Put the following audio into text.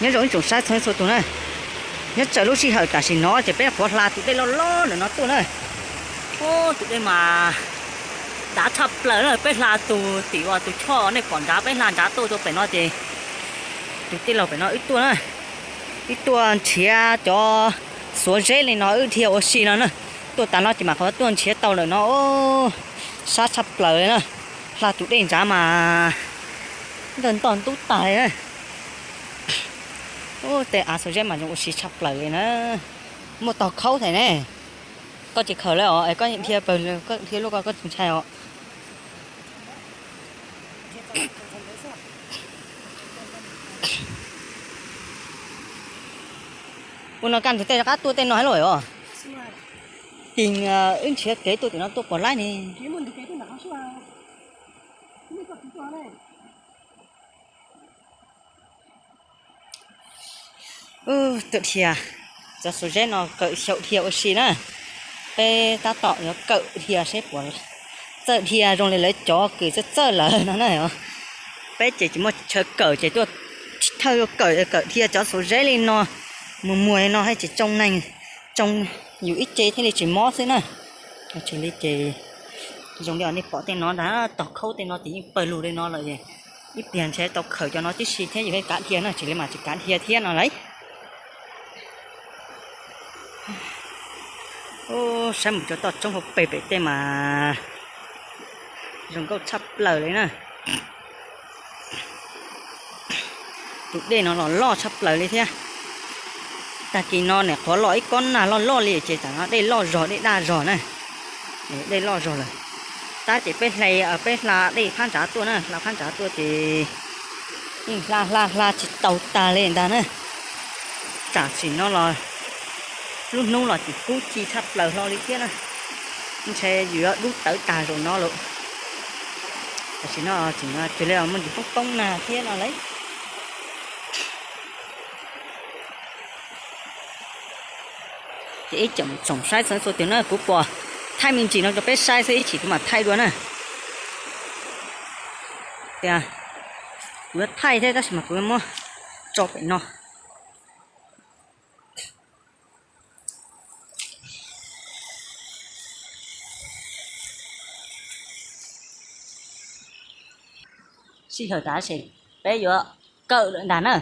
Nyob zoo ib tsoom saib txhua txhua tus na, nyob tsawg lub sij hawm tam sim no ces peb qhuav hla tus dej loj loj ntawm no tuaj na. Ub, tus dej mas dav tshaj plaws na, peb hla tus tim uas tus choj nej pom nrad, peb hla nrad tuaj rau pem no ces tus dej los pem no wb tuaj na, wb tuaj nrhiav cov xuav zeb li no wb dhia ua si no na. Tuaj tas no ces mam qhov tuaj nrhiav tau lawm no, sab tshaj plaws li na. Hla tus dej nrad mas ntog ntog ntub tag li na. Ub, tej av xuav zeb mas zoo ua si tshaj plaws li na. Muaj tog khaub thiab ne. Koj tsis khaws li os, es koj dhia pawg, koj dhia lub ko koj tsis ntshai os. Ua no kaj ntug tej rov qab tuaj tej no thiab lauj os. Ces wb nrhiav kev tuaj tim no tuaj puas laib ne. Ub, tuaj dhia cov xuav zeb no kawm xyaum dhia ua si na. Peb tab tom yuav kawm dhia seb puas txawj dhia zoo li lawv cov kws txawj txawj lawm no na. Peb ces tsis muaj chaw kawm ces tuaj thawj yuav kawm, kawm dhia cov xuav zeb li no, mus muag li no thiaj tsis tsoo neeg, tsoo yus ib ce thiaj li tsis mob xwb na. Tsis li ces zoo li nej pom tej no ntag, tog khaub tej no ces yeej pawg lug li no lawm. Ib pliag ntshe tau khaws cov no tib si thiab yus thiaj kav dhia na, tsis li mas tsis kav dhia thiab no lauj. Ub, saib mus cov toj roob hauv pes pem tej mas zoo nkauj tshaj plaws li na. Tus dej no los loj tshaj plaws li thiab. Tag kis no nim qhuav los ib kob nag loj loj li ces tam no dej loj zog, dej daj zog na. Dej loj zog lawm. Tab ces peb hle, peb hla dej phab ntsav tuaj na, hla phab ntsav tuaj ces yeej hla hla hla tsis tau tag li ntag na. Tam sim no los lub hnub los tseem kub ci tshaj plaws hlo li thiab na. Ntshe yuav dub tawv tag zaum no lawm. Tam sim no tseem cuag li muaj ntsis poob poob nag thiab no lauj. Ces ib tsoom saib txhua txhua tus na, kuv puas thaij me ntsis no rau peb saib xwb, ib chim kuv mam thaij dua na. Tias kuv yuav thaij thiab tab sis mas kuv yuav muab tso pem no. Sij hawm tas ces peb yuav kawm lawm ntag na.